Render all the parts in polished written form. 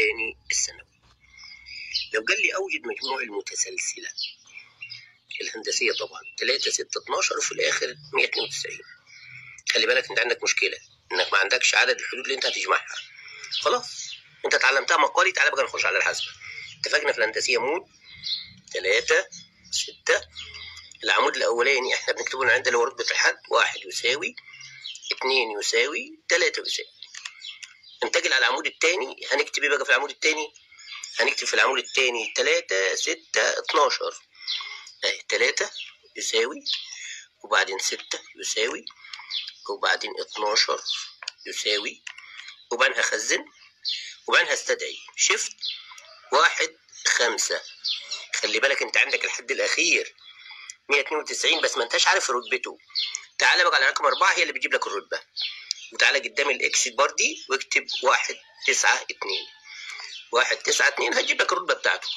الثاني الثانوي. لو قال لي اوجد مجموع المتسلسله الهندسية طبعا 3 6 12 وفي الاخر 192. خلي بالك انت عندك مشكلة انك ما عندكش عدد الحدود اللي انت هتجمعها. خلاص انت اتعلمتها مقالي، تعالى بقى نخش على الحاسبة. اتفقنا في الهندسية mode 3 6، العمود الاولاني احنا بنكتبه من عند اللي هو رتبه الحد، 1 يساوي 2 يساوي 3 يساوي. ننتقل على العمود الثاني، هنكتب ايه بقى في العمود الثاني؟ هنكتب في العمود الثاني 3 6 12، اهي 3 يساوي وبعدين 6 يساوي وبعدين 12 يساوي، وبعدين هخزن وبعدين هستدعي شيفت 1 5. خلي بالك انت عندك الحد الاخير 192 بس ما انتش عارف رتبته. تعالى بقى على رقم 4 هي اللي بتجيب لك الرتبة، وتعالى قدام ال X bar دي واكتب 1 9 2 1 9 2 هتجيب لك الرتبة بتاعته.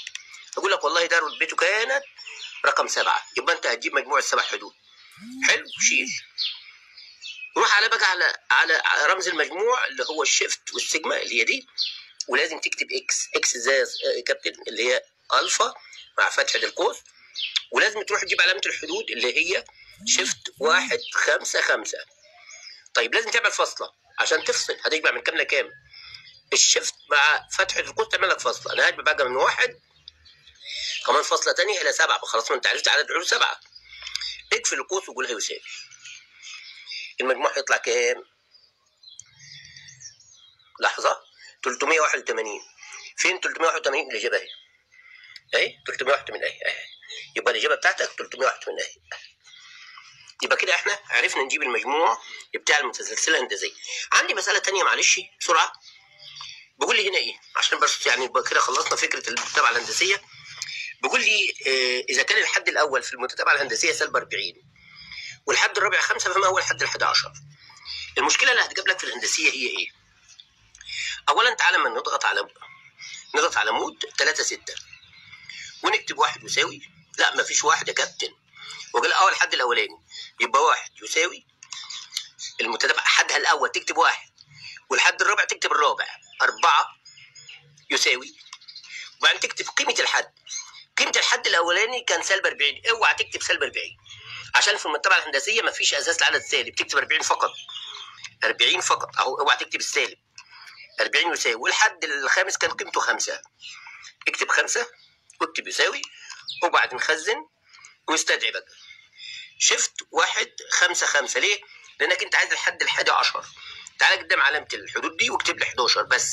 اقول لك والله ده رتبته كانت رقم 7، يبقى انت هتجيب مجموع السبع حدود. حلو، شيل. روح على بقى على رمز المجموع اللي هو ال shift وال sigma اللي هي دي، ولازم تكتب X. X ازاي يا كابتن؟ اللي هي الفا مع فتحه القوس، ولازم تروح تجيب علامة الحدود اللي هي shift 1 5 5. طيب لازم تعمل فاصلة عشان تفصل، هتجمع من كام لكام؟ ال shift مع فتحه القوس تعمل لك فاصلة. انا هجمع بقى من 1 كمان فاصلة ثانية الى 7، خلاص ما انت عرفت عدد الحدود 7. اقفل القوس وقولها يساوي. المجموع هيطلع كام؟ لحظة، 381. فين 381؟ الاجابة اهي. اهي 381 اهي اهي. يبقى الاجابة بتاعتك 381 اهي. يبقى كده احنا عرفنا نجيب المجموع بتاع المتسلسله الهندسية. عندي مسالة ثانية معلش بسرعة. بيقول لي هنا ايه؟ عشان بس يعني يبقى كده خلصنا فكرة المتابعة الهندسية. بيقول لي اذا كان الحد الاول في المتتابعة الهندسية سالب 40 والحد الرابع 5، فما هو الحد ال11؟ المشكلة اللي هتجيب لك في الهندسية هي ايه؟ اولا تعالى ما نضغط على mode 3 6 ونكتب 1 يساوي، لا مفيش 1 يا كابتن، وقال اول الحد الاولاني يبقى 1 يساوي المتتابعة حدها الاول تكتب 1، والحد الرابع تكتب الرابع 4 يساوي، وبعدين تكتب قيمة الحد. قيمة الحد الاولاني كان سالب 40، اوعى تكتب سالب 40 عشان في المتابعة الهندسية مفيش اساس لعدد سالب، تكتب 40 فقط، 40 فقط اهو، اوعى تكتب السالب. 40 يساوي، والحد الخامس كان قيمته 5، اكتب 5 واكتب يساوي، وبعدين خزن واستدعي بقى شيفت 1 5 5. ليه؟ لانك انت عايز الحد ال11. تعالى قدام علامة الحدود دي واكتب لي 11 بس.